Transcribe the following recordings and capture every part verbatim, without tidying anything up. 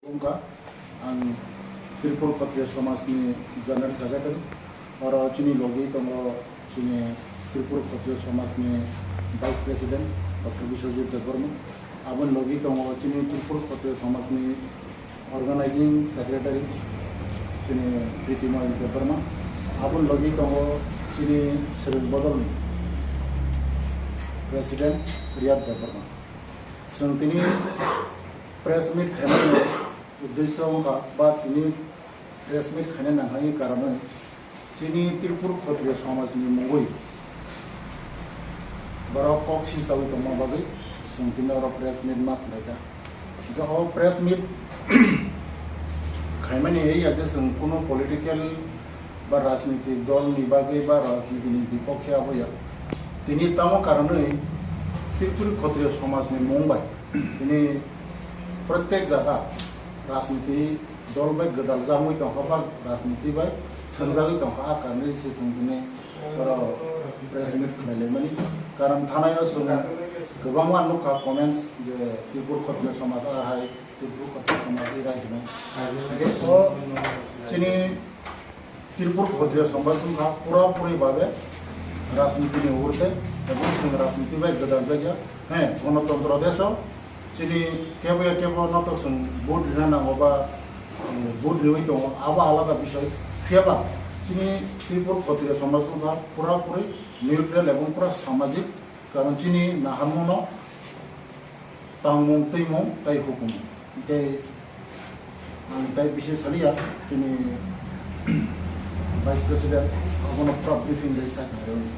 Wngkha, ang Tripur Khotriyo Somajni General Secretary. Oro chini logi tongo chini Tripur Khotriyo Somajni Vice President Doctor Biswajit Debbarma. Aboni logi tongo chini Tripur Khotriyo Somajni Organizing Secretary chini Pritimoy Debbarma. Aboni logi tongo chini Sril Bodolni President Riyad Debbarma. Chwng tini press meet khaimani uddesyo wngkha ba tini press meet khaina nangkha wngwi karonwi chini Tripur Khotriyo Somajni mungwi borok kok silsawi tongma bagwi chwng tini oro press meet ma khlaikha. Hwnkhe o press meet khaimani ya je chwng kuno political ba rajnitik dolni bagwi ba rajnitini bipokhe abo ya. Tini tamo karonwi Tripuri Khotriyo Somajni mung bai tini protek jaga rajniti dol bai gwdal jagwi tongkha ba rajniti bai thwngjagwi tongkha, a karonwi se chwng tini oro press meet khlailaimani. Karon thanaio chwng kwbangma nukha comments je Tripur Khotriyo Somaj a hai Tripur Khotriyo Somaj ira hinwi. Hwnkhe o chini Tripur Khotriyo Somaj wngkha pura puri babe rajniti ni urde ebong chwng rajniti bai gwdal jakya. He, Ganatantro desh o chini kebo ya kebo no to chwng vote rina nango ba, eh, vote riwi tongo, abo alada bisoi. Phiyaba chini Tripur Khotriyo Somaj wngkha pura puri neutral ebong pura samajik, karon chini naharmung no tangmung, twimung tei hukumung. Hwnkhe ang tei bisi saliya, chini Vice President abono pura briefing rwi sakha rwi.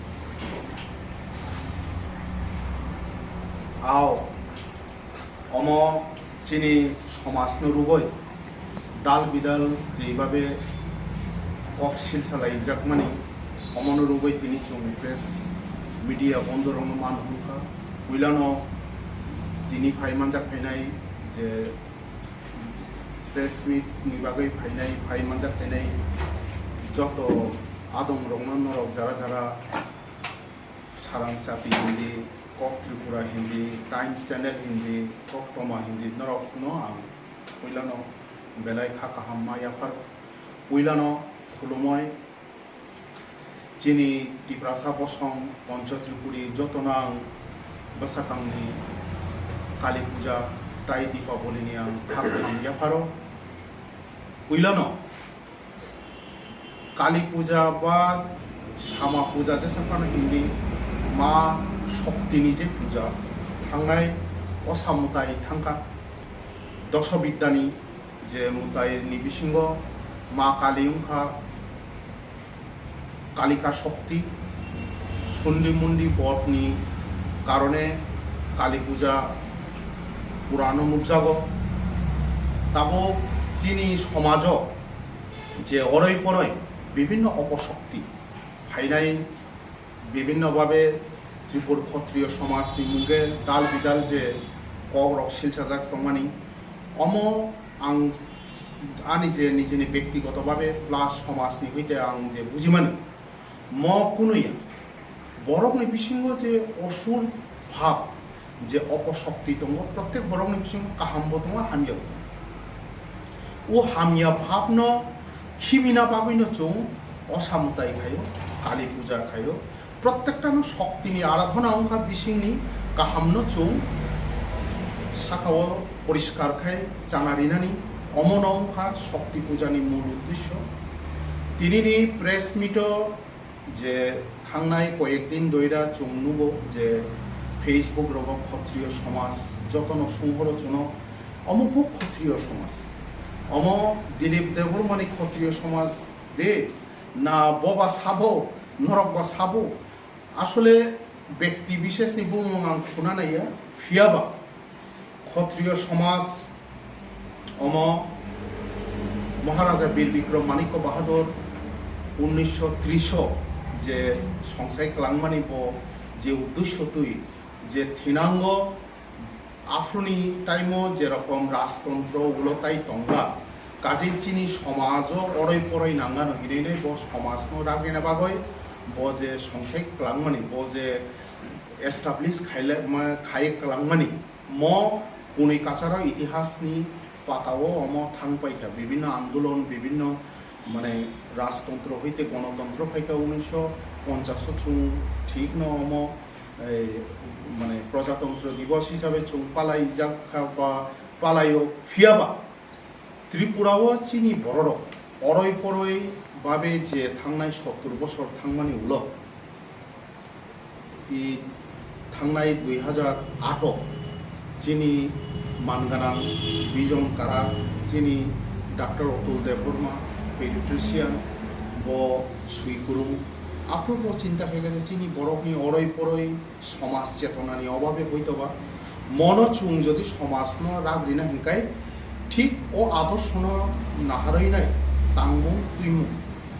Ao, omo chini somajno rwgwi dal bidal jeibabe kok silsa laijakmani, omono rwgwi tini chwng press media bondorokno man hwnkha. Puilano tini phai manjak phainai je press meet ni bagwi phainai, phai manjak phainai joto adongrokno norok jara jara Sarang Chati Hindi, Kok Tripura Hindi, Times Channel Hindi, Kok Toma Hindi, norokno ang puilano belai kha kaham ma yaphar. Puilano khulumoi chini Tiprasa bosong Pancho Tripuri jotono ang bwsakangni Kali Puja tai Dipaboli ni ang kha kaham yapharo. Puilano Kali Puja ba Sama Puja jesa phano Hindi ma Shokti ni je puja thangnai osa mwtai thangkha. Doso Bidyani je mwtai ni bisingo Ma Kali wngkha Kalika Shokti, Sundi Mundi Bodh ni karone Kali Puja purano nukjago. Tabuk chini somajo je oroi poroi bibhinno oposhokti phainai, bibhinno babe Tripur Khotriyo somajni munge dal bidal je kokrok silchajak tongmani, omo ang ani je nijini bektigoto babe plus somajni hoite ang je bujimani, mo kunuya borokni bisingo je osur bhab, je oposhokti tongo, protek borokni bisingo kahambo tongo, hamyabo tongo. O hamya bhabno khibina bagwino chwng osa mwtai khaio, Kali Puja khaio. Prottektano shoktini aradhona wngkha, bisingni kahamno chwng sakao poriskar khai chana rinani, omono wngkha Shokti Pujani mul uddesyo. Tinini press meet-o je thangnai koyek din doira chwng nugo je Facebook rogo Khotriyo Somaj jotono sunghoro chwngno, omo bo Khotriyo Somaj, omo Dilip Debbarmani Khotriyo Somaj de na boba sabo, norok ba sabo, asole bekti bisheshni bumung ang khuna naiya, phiyaba Khotriyo Somaj omo Maharaja Bir Bikram Manikya Bahadur unnisho tris o je songsai klangmani bo je uddesyo twi je thinango aphuruni time o jerokom rajtontro ulo tai tongkha, kaje chini somajo oroi poroi nangano hinwi bo somajno ragena bagwi bo je songsai klangmani, bo je establish khaile-, ma-, khai klangmani, mo kunui kacharo itihasni patao omo thang paikha, bibhinno andolon, bibhinno mane rajtontro hoite gonotontro phaikha unisho ponchash o chwng thikno omo ei mane Prajatantro Divos hisabe chwng palaijakha ba palaio, phiyaba Tripura o chini bororok oroi poroi babe je thangnai sottur bosor thangmani ulo i thangnai dui hajar aat o chini manganang Bijon Karak, chini Doctor Atul Debbarma, pediatrician, bo sui kwrwng. Aphuru bo chinta khaikha je chini borokni oroi poroi somaj chetonani obabe hoitoba mono chwng jodi somajno rak rina hinkai thik o adorshono naharwi nai tangmung twimung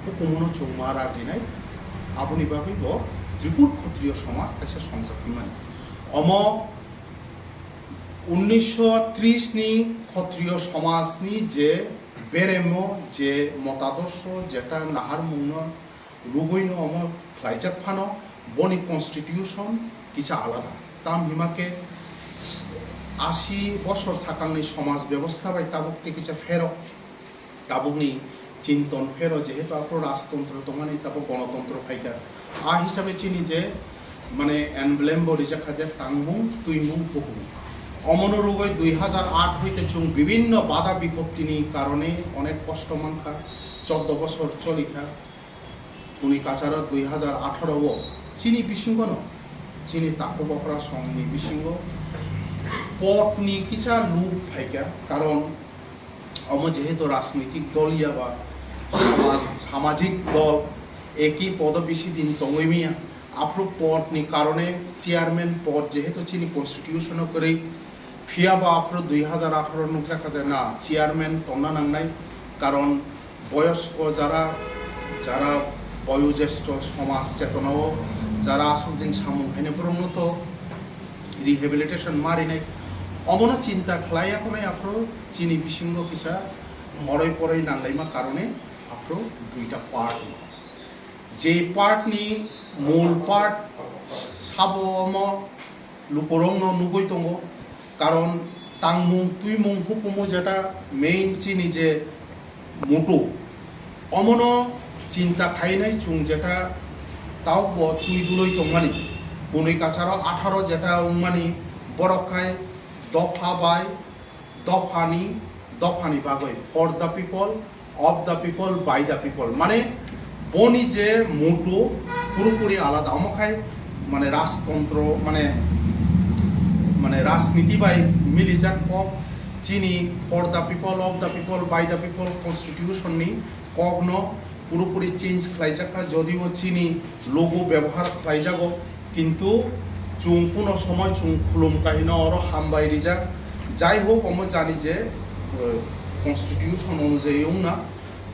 hukumono chwng ma rak rinai. Aboni bagwi bo Tripur Khotriyo somaj kaisa songjak hwnmani. Omo unnisho tris ni Khotriyo somajni je beremo je motadorsho jeta naharmungno rugwino omo khlaijak phano boni constitution kisa alada. Tam hima khe asi bosor sakangni somaj bebostha bai tabuk tei kisa phero, tabukni chinton phero, jehetu aphuru rajtontro tongmani tabuk gonotontro phaikha. A hisabe chini je mane emblem bo rijak kha je tangmung twimung hukumu. Omono rugwi dui hajar aat hoite chwng bibhinno bada bipoptini karone onek kosto mankha, choddo bosor cholikha. Kuni kacharo dui hajar atharo o chini bisingono chini takhuk okra songni bisingo potni kisa luk phaikha, karon omo jehetu rajnitik dol ya ba samaj, samajik dol eki podo bisi din tongwi miya, aphuru potni karone chairman pot jehetu chini constitution o kwrwi, phiyaba aphuru dui hajar atharo nukjakha je na chairman tonna nangnai, karon boyosko jara, jara boyojesto somaj chetonao jara aswk din samung khainai borokno to rehabilitation ma rinai. Omono chinta khlai ya khonai aphuru chini bisingo kisa moroi poroi nanglaima karone aphuru duita part no. Je part ni mul part sabo omo lukurokno nugwi tongo, karon tangmung twimung hukumu jeta main chini je mutu, omono chinta khainai chwng jeta taukbo twi duloi tongmani, kunui kacharo atharo jeta wngmani, borok khai dopha bai dophani, dophani bagwi for the people, of the people, by the people, mane boni je mutu purupuri alada, omo khai mane rajtontro mane mane rajniti bai milijak kok chini for the people, of the people, by the people constitution ni kokno purupuri change khlaijak kha, jodio chini logo bebohar khlaijago, kintu chwng kuno somoi chwng khulum kahino oro hambai rijak. Jai hok, omo jani je, eh, constitution onujayi wngna,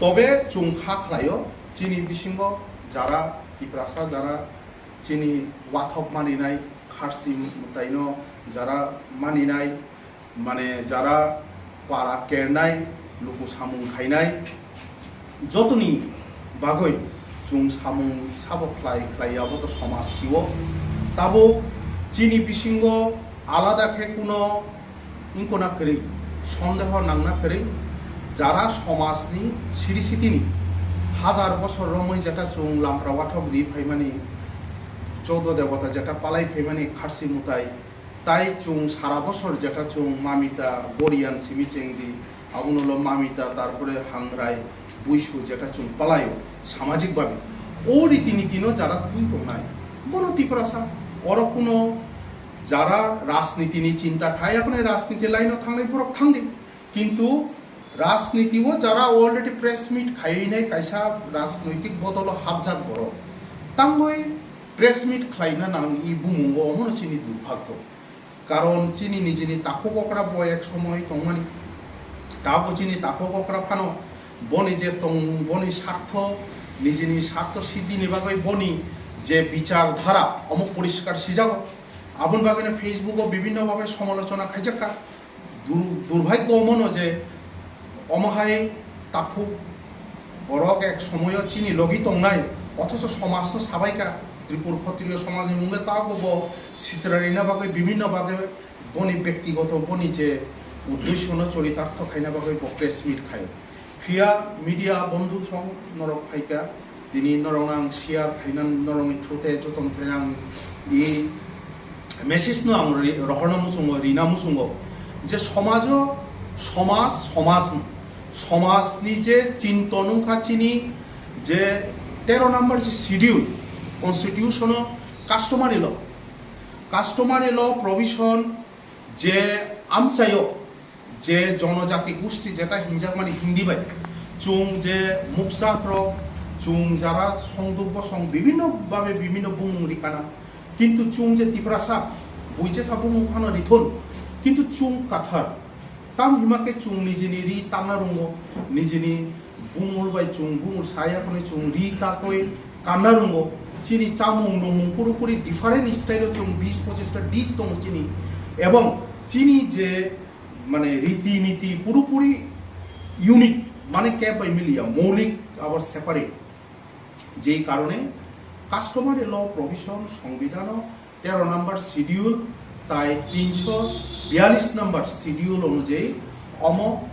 tobe chwng kha khlaio chini bisingo jara Tiprasa, jara chini wathok maninai, kharsi mwtaino jara maninai, mane jara para kernai, luku samung khainai, jotoni bagwi chwng samung sabo khlai khlai abo to somaj sio. Tabuk chini bisingo alada khe kuno wngkona kwrwi, sondeho nangna kwrwi, jara somajni siri sitini hajar bosor romwi jeta chwng lampra wathok ri phaimani, chodo debota jeta palai phaimani kharsi mwtai, tai chwng sara bosor jeta chwng mamita, goriyan simi chengdi, abono lo mamita, tarpore hangrai, buisu jeta chwng palaio samajik babe. O riti nitino jara twi tongnai, bono Tiprasa, oro kuno jara rajnitini chinta khai, aphne rajniti line o thangnai borok thangdi. Kintu rajniti o jara already press meet khaiwi nai kaisa rajnoitik bodolo hapjak borok. Tangwi press meet khlaina nang i bumungo, omono chini durbhagyo. Karon chini nijini takhuk okra bo ek somoi tongmani. Tabo chini takhuk okra phano boni je tong, boni sartho, nijini sartho siddhini bagwi boni je bichar dhara, omo poriskar sijago. Aboni bagwino Facebook o bibhinno bhabe somalochona khaijakha. Dur-, durbhagyo omono je omo hai takhuk borok ek somoyo chini logi tongnai, othocho somajno sabaikha, Tripur Khotriyo somajni mungwi tago bo sitra rina bagwi bibhinno bhabe boni bektigoto boni je uddeshono choritartho khaina bagwi bo press meet khai. Phiya media bondhu song norok phaikha, tini norokno ang share khaina norokni through te jotono thai ang i message no ang ri-, rohorna muchungo, rina muchungo je somajo, somaj, somaj, somajni je chinton wngkha chini je tero number je schedule constitution o customary law, customary law provision je amchaio je jonojati gosti jeta hinjakmani Hindi bai, chwng je muksa rok, chwng jara songduk bosong bibinno babe bibinno bumung rikana, kintu chwng je Tiprasa buichesa bumung phano rithun, kintu chwng kathar. Tam hima khe chwng nijini ri tangna rungo, nijini bumul bai chwng bumul saya khonwi chwng ri takwi kanna rungo. Chini chamung nungmung purupuri different style o chwng bis pochista dish tongo chini. Ebong chini je mane riti niti purupuri unique, mane kep bai miliya, moulik abar separate. Jei karone customary law provision songbidhano tero number schedule tai tinsho biyalish number schedule onujayi omo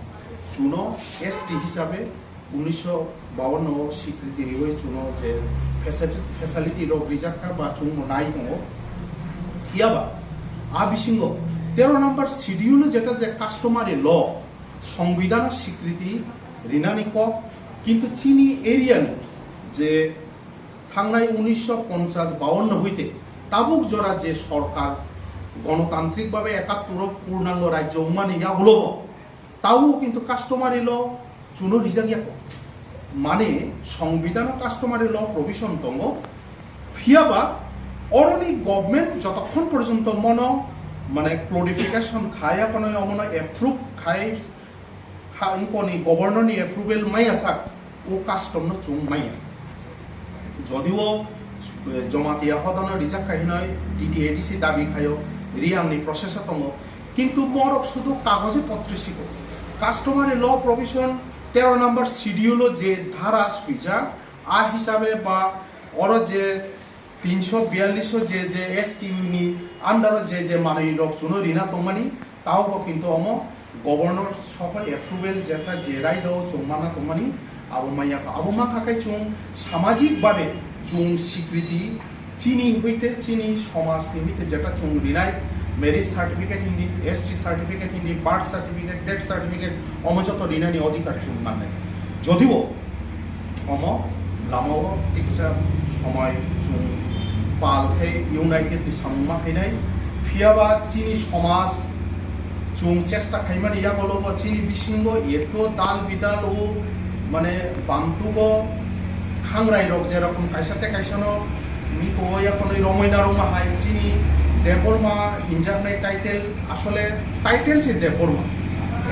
chuno S T hisabe unisho bawanno o sikriti riwi chuno je facil-, facility rok rijakha ba chwngno nai tongo. Phiyaba a bisingo tero number schedule jeta je customary law songbidhano sikriti rinani kok, kintu chini area ni je thangnai unisho ponchas bawanno hoite tabuk jora je sorkar gonotantrik babe ekattor o purnango rajyo wngmani yagulobo tabuk kintu customary law chuno rijak yako. Mane songbidhano customary law provision tongo, phiyaba oroni government jotokhon porjonto mono mane clarification khaya kono omono approve khai ha, inkoni governor ni approval maya sak, o custom no chwng maya. Jodio, eh, Jamatia hodano rijak khai hinoi T T A D C dabi khayo, riyang ni process o tongo, kintu morok sudu kagoje potre siko. Customary law provision tero number schedule o je dhara suijak, a hisabe ba oro je tinsho biyallish o je je S T ni under o je je manwi rok chuno rina tongmani, taubo kintu omo governor soho approval jeta je raida o chwng mana tongmani abo maya kha. Abo mankha khe chwng samajik babe chwng sikriti chini hoite chini somaj ni hoite jeta chwng rinai marriage certificate hindi, S T certificate hindi, birth certificate, death certificate, omo joto rinani odhikar chwng mannai. Jodio omo lamao tiksa somoi chwng pal khe united ni samung ma khainai. Phiyaba chini somaj chwng chesta khaimani yagulo bo chini bisingo eto dal bidal o mane bantugo khangrai rok jerokom kaisa tei kaisa no miko o yakhonwi romwi narwkma hai chini Debbarma hinjaknai title asole title se Debbarma.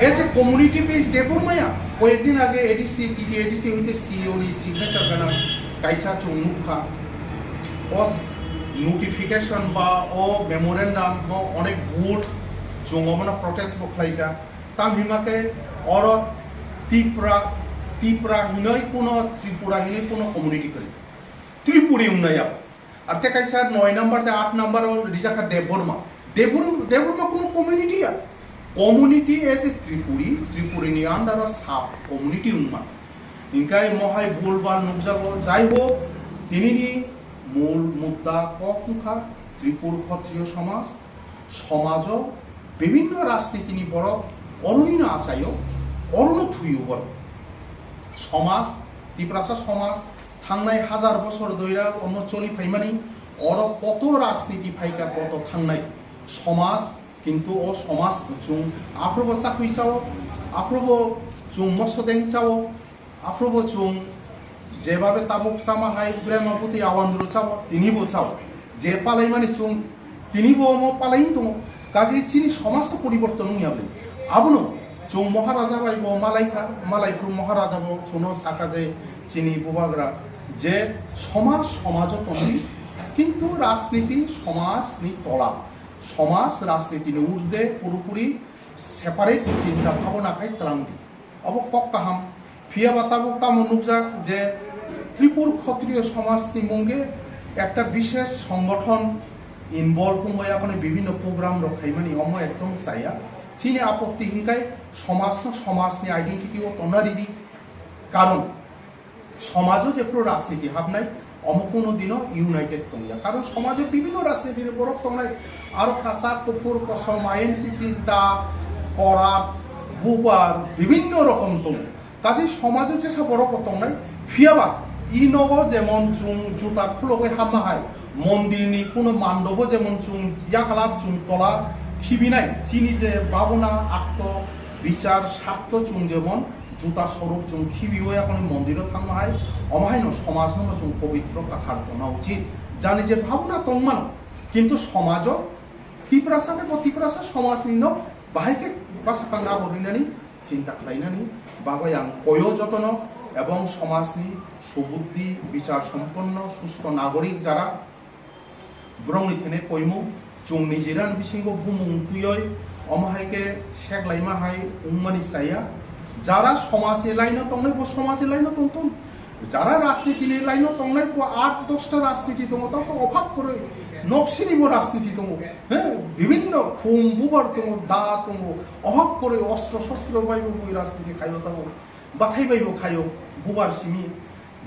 As a community based Debbarma ya. কয়েকদিন আগে ADC, TT ADC হইতে CEO ni signature gana kaisa chwng nukha. O notification ba o memorandum bo onek bhul, chwng omono protest bo khlaikha. Tam hima khe oro Tipra, Tipra hinoi kuno Tripura hinoi kuno community kwrwi. Tripuri wngnai abo. Ar tei kaisa noi number tei aat number o rijak kha Debbarma. Debbarma, Debbarma kuno community ya. Community as a Tripuri, Tripuri ni under o sub community wngma. Hinkhe mohai bul bal nukjago. Jai hok, tinini mul mudda kok wngkha Tripur Khotriyo somaj. Somajo bibinno rajnitini borok oroni no achaio, orono thuio borok. Somaj, Tiprasa somaj thangnai hazar bosor doira omo choli phaimani, oro koto rajniti phaikha, koto thangnai somaj, kintu o somaj chwng aphrobo chakwi chao, aphrobo chwng mosodeng chao, aphrobo chwng jebabe tabuk chama hai brema bwtwi awandru chao, tinibo chao. Je palaimani chwng tinibo omo palai tongo. Kaje chini somaj to poriborton wngya bwle. Abono chwng Maharaja bai bo malaikha, malai phuru Maharaja bo chwngno sakha je chini bubagra je somaj somajo tongdi, kintu rajniti somajni tola, somaj rajnitini urde purupuri separate chinta bhabona khai twlangdi. Abo kok kaham. Phiya ba tabuk tamo nukjak je Tripur Khotriyo somajni mungge ekta bishesh songothon involve wngwi aphano bibinno program rok khaimani, omo ekdom chaya. Chini apotti hinkai somajno somajni identity o tonna ridi. Karon somajo jephru rajniti habnai, omo kuno dino united tongya. Karon somajo bibinno rajnitini borok tongnai, aro kasak, kuphur, kosom, I N P P, da, korat, bubar, bibinno rokom tongo. Kaje somajo jesa borok bo tongnai, phiyaba i nogo jemon chwng juta khulogwi hamma hai, mondirni kuno mandobo jemon chwng yaklap chwng tola khibinai, chini je babona atto bichar sartho chwng jemon juta sorok chwng khibiwi yakoni mondiro thangma hai, omo haino somajno bo chwng pobitro kathar tongna uchit. Jani je babona tongmano, kintu somajo Tiprasa khe bo Tiprasa somajni no bahai khe bwsakang abo rinani chinta khlainani bagwi ang koyo jotono ebong somajni subuddhi, bichar somponno, susto nagorik jara borokni thene koimung chwng nijiran bisingo bumung twiwi omo hai khe seklaima hai wngmani chaya. Jara somajni laino tongnai bo somajni laino tongthung. Jara rajnitini laino tongnai bo aat dosta rajniti tongo, tamo obhab kwrwi noksini bo rajniti tongo. He, bibinno khum bubar tongo, da tongo, obhab kwrwi ostro shostro bai bo bui rajniti khaio tamo, bathai bai bo khaio, bubar simi.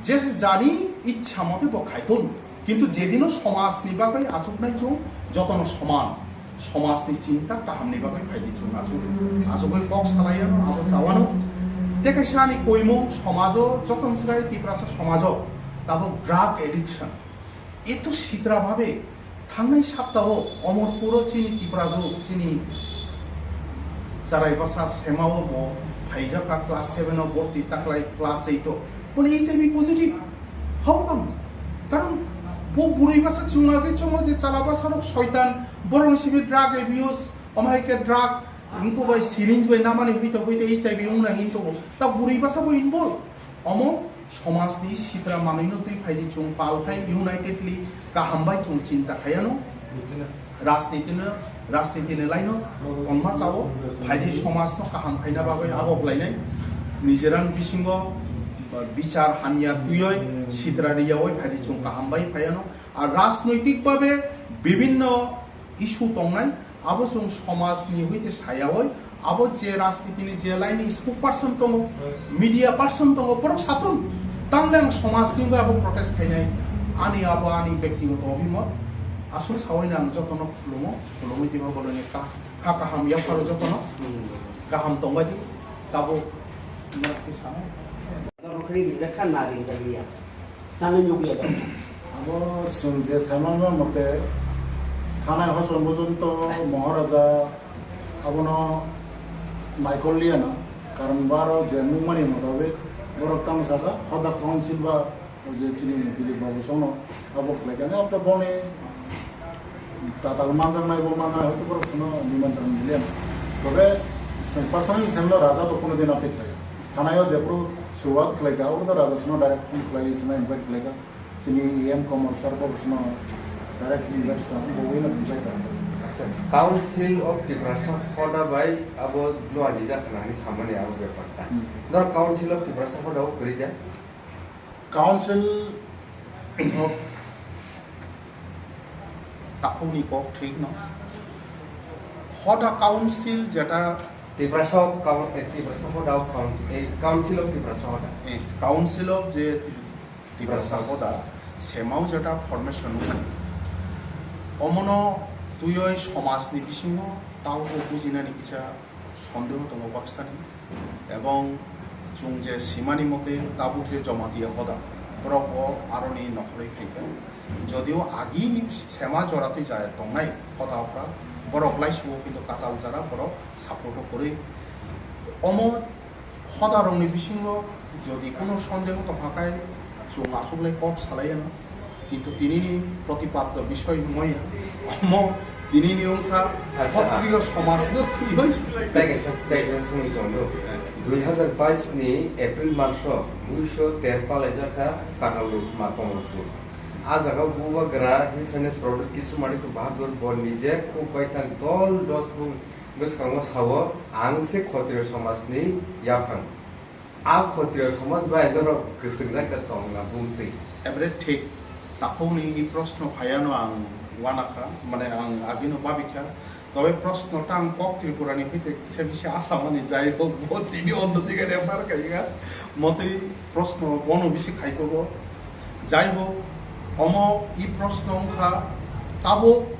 Je jani ichha mote bo khaiton. Kintu jedino somajni bagwi achuknai chwng jotono soman. Somajni chinta kahamni bagwi phaidi chwng aswk, aswkgwi kok salaiya, abo chawano. Tei kaisa ani koimung somajo, joto wngkha Tiprasa somajo tabuk drug addiction. Eto sitra bhabe thangnai saptao Omorpuro chini Tipraju, chini charai basa Semao bo phaijak kha class seven o borti taklai class eight o. Bole H I V positive. How come? Karon bo bwrwi basa chwng agwi chongo je chala basa rok soitan, borok ni simi drug abuse, omo hai khe drug, wngkuk bai syringe bai namani huito huito H I V wngna hinto bo. Ta bwrwi basa bo involve. Omo somajni sitra manwino twi phaidi chwng pal khai unitedly kaham bai chwng chinta khaiano. Rajnitino, rajnitini laino tonma chao, phaidi somajno kaham khaina bagwi abo blainai. Nijiran bisingo bichar hamya twiwi sitra riyawi phaidi chwng kaham bai phaiano. Ar rajnoitik babe bibinno issue tongnai, abo chwng somajni huite sayawi, abo je rajnitini je laini spokesperson tongo, media person tongo, borok satung. Tamle ang somajni wngwi abo protest khainai, ani abo ani bektigoto obimot. Aswk sawi ang jotono khulumo, khulumwi twibo boloni kha, kha kaham yapharo jotono. Kaham tongbai di, tabuk. Nokni rijak kha na rijak liya. Tangwi nukliya da. Abo chwng je saimano mote thanai hoson bojonto Maharaja abono naikol liya na. Karon baro je nukmani motabik borok tamo saka hoda council ba je chini Dilip Babu songno abo khlaikani abo boni tatal manjaknai bo manjaknai hoito borok sono nimantron dilen. Tobe chwng personally sengno raja to kono din update khlaiya. Thanaio jephru suruat khlaika, obo to raja sono direct phone khlaiwi sono invite khlaika. Chini E M Kamal sir bo sono direct invite sa, bo wino invite khlaika. Acha, Council of Tiprasa hoda bai abo no ajijak khnani samani abo bepar ta. Hmm. Nor Council of Tiprasa hoda o kwrwi de? Council of Takhukni kok thik no. Hoda council jeta Tiprasa of Coun-, eh, Tiprasa hoda of Coun-, eh, Council of Tiprasa hoda. Eh, Council of je Tiprasa hoda, semao jeta formation wngmani. Omono twiwi somajni bisingo taubo bujinani kisa sondeho tongo baksani, ebong chwng je simani mote tabuk je Jamatia hoda, borok bo aroni nokhorwi phaikha. Jodio agini sema joratwi jaya tongnai hoda okra, borok laisuo kintu katal jara borok support o kwrwi. Omo hoda rokni bisingo jodi kuno sondeho tongkha khai chwng achuklai kok salaiya no. Kintu tinini protipad to bisoi hwnwi omo tinini wngkha Acha. Khotriyo somajno thwiwi. Tei kaisa, tei kaisa swngwi tongo. Dui hazar bais ni April maso buiso ter palaijak kha Kataluk ma Kamalpur. A jaga bubagra Hisanes Product Kisumari Bahadur bo nije khuk bai kha dol dos bung bwskango sao ang se Khotriyo somajni yaphang. A Khotriyo somaj bai norok kwswk jak kha tong na bumtwi. Ebre thik, takhukni i proshno phaiano ang uanakha, mane ang agino babikha, Tobe proshno ta ang kok Tripura ni hoite kisa bisi asamani, jai hok, bo tini onno dige refer khaika, motwi proshno bono bisi khaikogo. Jai hok, omo i proshno wngkha, tabuk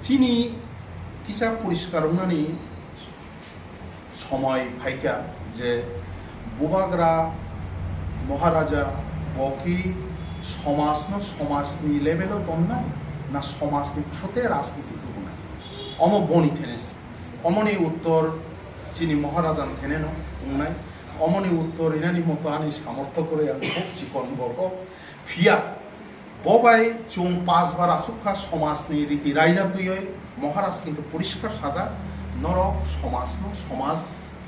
chini kisa poriskar wngnani somoi phaikha je Bubagra Maharaja bo ki somajno somajni level-o tonnai na somajni throte rajniti tubunai? Omo boni thenes. Omoni uttor chini Maharajan theneno wngnai. Omoni uttor rinani moto ani samortho kwrwi ang khub chikon borok. Phiya bo bai chwng pas bar aswk kha somajni riti raida twiwi Maharaj kintu poriskar sajak, norok somajno somaj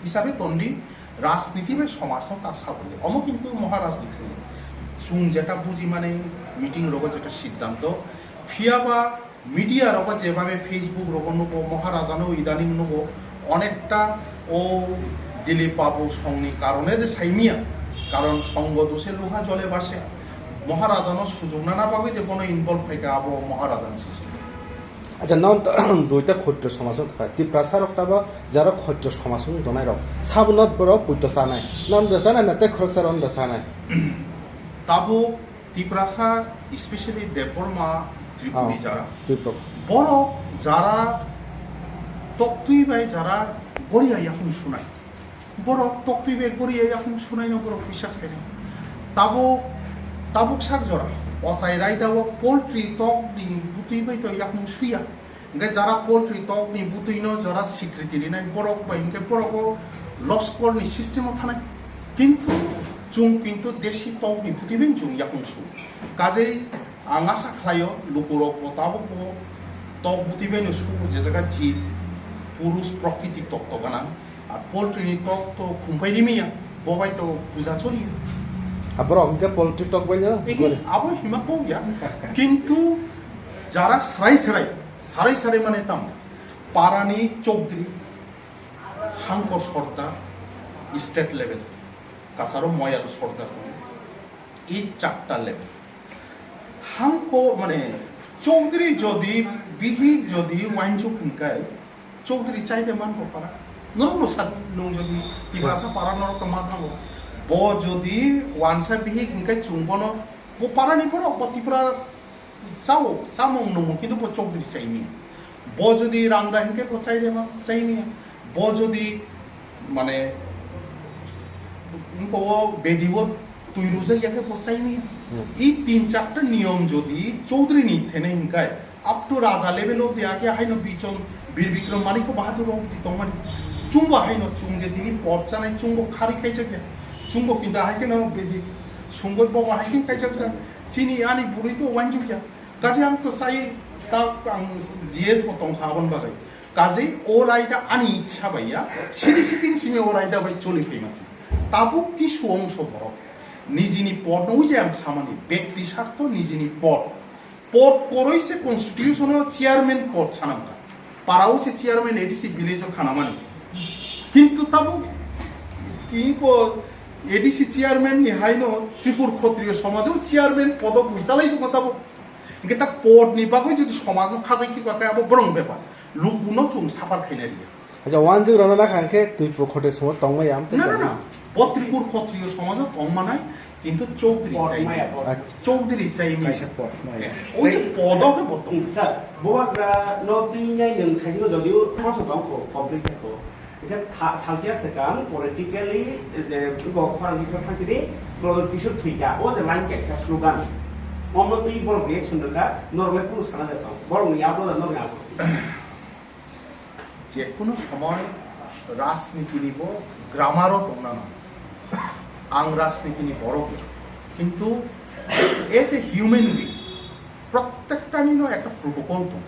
hisabe tondi, rajniti bai somajno ta saboni. Omo kintu Maharajni thani. Chwng jeta bujimani meeting rogo jeta siddhanto, phiya ba media rogo jebabe Facebook rogo nugo, Maharajano idaning nugo, onekta o Dilip Babu songni karone de saimiya, karon songo dose luha jole base, Maharajano sujuknana bagwi de bono involve phaika abo Maharajani sisi. Acha, non to duita khotro somaj wng thai. Tiprasa rok tabo jaro khotro somaj wng tonai rok. Sabono borok puito chanai. Non da chanai na te khoroksa ron da chanai. Tabo Tiprasa, especially Debbarma, Tripuri Oh, jara. Tripura. Borok jara toktwi bai jara goriya yakung sunai. Borok toktwi bai goriya yakung sunai no borok biswas khainai. Tabo, tabuk sak jora. Ochai raida o poultry tok ni butwi bai to yakung suya. Hingke jara poultry tok ni butwi no jara sikriti rinai borok bai hingke borok o loskor ni system o thanai. Kintu chwng kintu desi tok ni butwi bai chwng yakung su. Kajei ang asa khlaio lukurok bo tabuk bo tok butwi bai no su je jaga jib purush prokriti tok to ganang. Ar poultry ni tok to khumpai rimiya, bo bai to puja choliya. Aborok hingke poultry tok bai no? Abo hima kok ya. Kintu jara sarai sarai, sarai sarai mane tam. Parani chokdri, hangko sordar, state level, kasaro moyal sordar, i chapter level. Hangko mane chokdri jodi, bihik jodi wainchuk hingkai, chokdri chaide man ko para. Norok no sadi, nung jodi Tiprasa para norok to ma thango. Bo jodi wansa bihik hingkai chungbono, bo parani borok, bo Tipra chao, chamung nungo, kintu bo chokdri chaimi. Bo jodi rangda hingke bo chaide ma, chaimi. Bo jodi, mane, ingko o bedi o twi rujak ya khe bo chaimi. Hmm. I tin charta niyom jodi chowdhury ni thene hingkai, up to raja level of the age haino bichon Bir Bikram Manikya Bahadur rok tongmani. Chungbo haino chung je tini pot chanai chungbo khari kaijak ya. Chungbo kintu hai kheno bedi sungbo bo hai khe kaijak jak. Chini ani buri to wanjuk ya. Kaje ang to sai ta ang G S bo tong kha abon bagai. Kaje o raida ani ichha bai ya. Sidi siting simi o raida bai choli phai masi. Tabuk kisu ongso borok. Nijini pod no uje ang samani. Bekti sarto nijini pod. Pod koroi se constitution o chairman pod sanamka. Parao se chairman A D C village o khanamani. Kintu tabuk tini ko A D C chairman ni haino Tripur Khotriyo Somaj o chairman podo bui chalai tongma tabuk. Hingke ta pod ni bagwi jodi somaj no khagwi khe kha khe abo borong bepar. Luku no chung suffer khaina riya. Acha, wanjwk rwna nakha hwnkhe twi pokhote sungo tongmaya amtwi. Na, na, na. Bo Tripur Khotriyo somajo tongmanai, kintu Chowdhury Pot chai. Maya pot. Acha. Chowdhury chai mi. Kaisa pot maya. Eh, oi je podo ke bo tong. Hmm, sir, Bubagra no twi yai nwng thai no jodi o proso tong ko, complete ko. Ita tha-, saltia sekang politically je bo khorang hisab thang tini, Prodot Kishore thwikha, o je line kaisa slogan. Omo twi borok reaction rwkha, norok le kunu sana de tong. Borok ni upload, norok ni upload. Jekunu somoy rajniti ni bo grammar o tongna nango. Ang rajniti ni borok, kintu as a human being, prottekta ni no ekta protocol tong,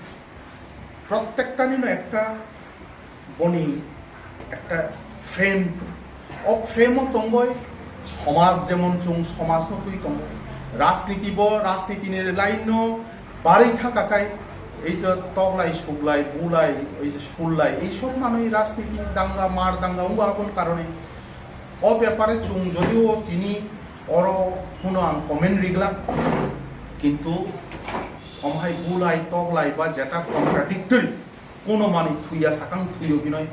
prottekta ni no ekta boni ekta frame tong. O frame o tongoi somaj, jemon chwng somaj no twi tongo, rajniti bo, rajniti ni line no barwi thangka kai, ei je toklai, suklai, bulai, ei je sullai, ei sob manwi rajniti danga, mar danga wngo aboni karone. O bepare chwng jodio tini oro huno ang comment rigla, kintu omhai bulai, toklai ba jeta contradictory, Kuno mani thuya sakang thuyo binoi.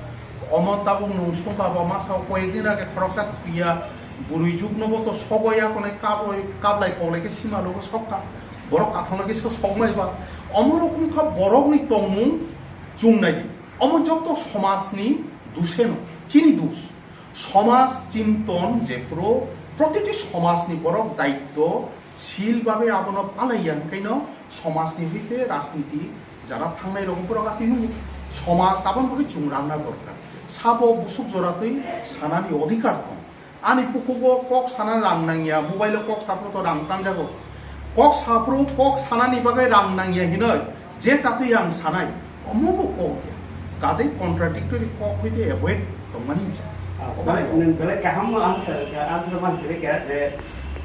Omo tabuk nung sungkha bo masa koyek din age khoroksa thuya bwrwi jukno bo to sogo ya konai kablai, kablai koglai khe sima logo sokka. Borok kathokno khe so sokmai ba. Omo rokom kha borokni tongmung chungnai di. Omo joto somajni duseno, chini dus. Somaj chinton jephuru protiti somajni borok daitto sil babe abono palaiya, hwnkhaino somajni hoite rajniti jara thangnai rok borok atwi nungo. Somaj aboni bagwi chwng rangna dorkar. Sabo busuk joratwi sanani odhikar tong. Ani bukhugo kok sana rang nangya, mobile o kok saphuru to rang tanjago. Kok saphuru kok sanani bagwi rang nangya hinoi je chatwi ang sanai, omo bo kok ya. Kajai contradictory kok hoite avoid tongmani se. Ah, obo bai, nwng belai kaham answer, answer man chini khe je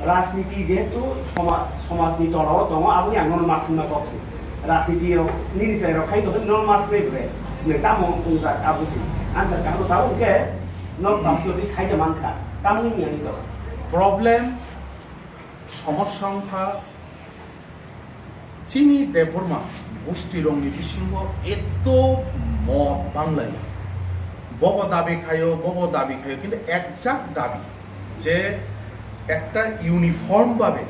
rajniti jehetu soma-, somajni tolao tongo, aboni ang nono masima kok si. Rajniti rok nini chai rok khai nono masima bre. Nwng tamo wngjak abo si. Answer kaham tabo hwnkhe nok tamsiyodi saida mankha. Tamoni niyani to. Problem, somosya wngkha chini Debbarma gustirokni bisingo eto mot banglai. Bobo dabi khayo, bobo dabi khayo, kintu exact dabi je ekta uniform babe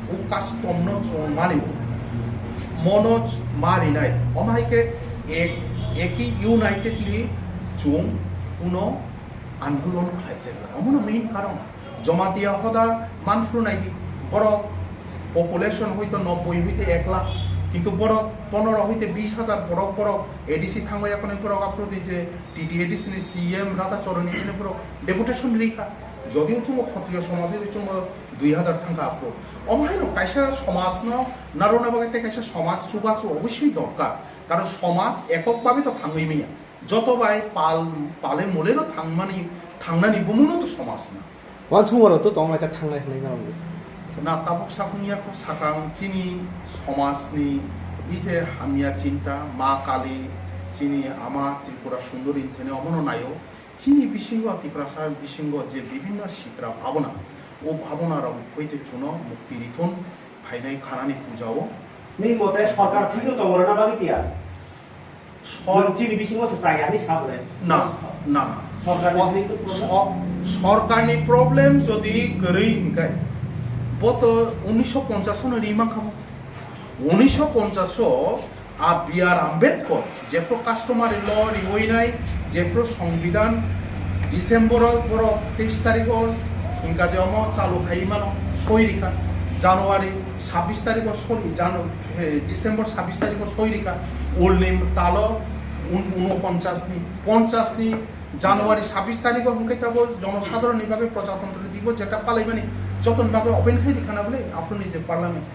o custom no chwng mani mono marinai. Omo hai khe ek, eki unitedly chwng uno andolon khlaijak. Omono main karon. Jamatia hoda manphru naidi. Borok population hoito nobboi hoite ek lakh. Kintu borok ponoro hoite bis hajar borok, borok A D C thangbai akhonai borok aphuru di je T T A D C ni C M Radha Charan ni borok deputation rikha. Jodio chungo Khotriyo somaj hai chungo dui hajar thangkha aphuru. Omo hai rok kaisa somaj no narwkna bagwi tei kaisa somaj chubachu obossoi dorkar. Karon somaj ekok babe to thangwi manya. Joto bai pal, pale mole no thangmani, thangnani bumung no to somaj na. Wansukmano to tongmai khe thangnai hwnwi nang. Na tabuk sakung ya kho sakang chini somajni ije hamya chinta ma kali chini ama Tripura Sundori thene omono nayo. Chini bisingo Tiprasa bisingo je bibhinno sitra bhabona, o bhabona rok hoite chuno mukti rithun phainai khanani puja o. Ni mote sorkar thikno tongorna bagwi tiya. Sor- Nwng chini bisingo se chaya hinwi sa bwle. Na, na, na. Sorkarni Sor-, thani to problem? Sor-, sorkarni problem jodi kwrwi hinkai, bo to unisho ponchas no ri mankha bo. Unisho ponchas o a B R Ambedkar jephru customary law riwi nai, jephru Songbidan December o borok teis tarikh o hinka je omo chalu khai mano soi rikha, January sabbish tarikh o sori, Janu-, eh, December sabbish tarikh o soi rikha, ulni talo un-, unoponchas ni, ponchas ni January sabbish tarikh o hwnkhe tabo jonosadharon ni bagwi Prajatantro Dibo jeta palaimani jotoni bagwi open khai rikha na bwle aphuru ni je parliament.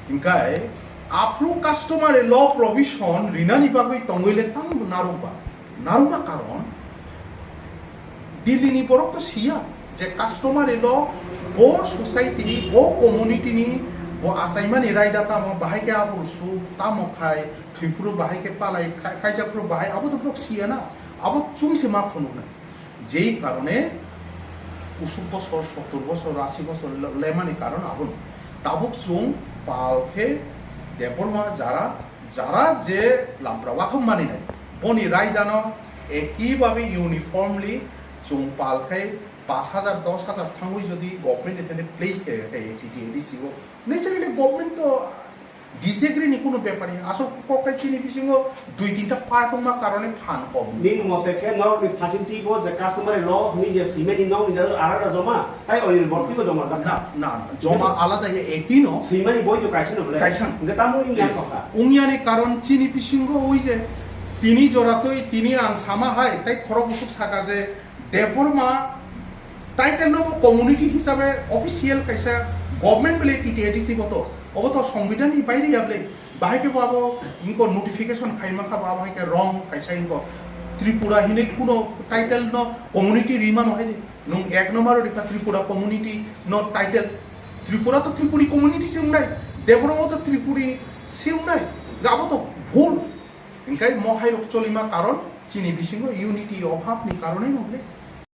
Hingkai aphuru customary law provision rinani bagwi tongwi le tamo narwkba. Narwkma karon Delhi ni borok to siya je customary law bo society ni, bo community ni, bo achaimani raida tamo, bahai khe abul su tamo khai, thwiphuru bahai khe palai, khai-, khaijaphuru bahai, abo to borok siya na, abo chwng se ma phunuknai. Jei karone kusuk bosor, sottor bosor, asi bosor le-, lemani karon abono. Tabuk chwng pal khe Debbarma jara, jara je lampra wathok mani nai, boni raidano eki babe uniformly chwng pal khe pash hajar, dos hajar thangwi jodi government ni thani place khe, khe T T A D C o, naturally government to disagree ni kuno bepar ya. Aswk kok khai chini bisingo dui tinta part wngma karone phan kom. Nini mote khe norokni facility bo je customary law hwnwi je swimani nokni jagao alada joma, tai oini borok twibo joma jakha. Na, na, na. Joma alada ya, eki no. Swimani boi to kaisa no bwle. Kaisa. Hwnkhe tamo wngya thokha. Wngyani karon chini bisingo ui je tini jora twi tini ang sama hai, tai khorok busuk saka je Debbarma title no bo community hisabe official kaisa government bele T T A D C bo to. Obo to Songbidan ni baire ya bele. Bahai khe bo abo inko notification khai mankha bo abo hai khe wrong kaisa inko Tripura hinwi kuno title no community rimano hai nwng ek number o rikha Tripura community no title. Tripura to Tripuri community se wngnai. Debbarma to Tripuri se wngnai. Abo to bhul. Hingkai mo hai rok cholima karon chini bisingo unity obhab ni karone no bele.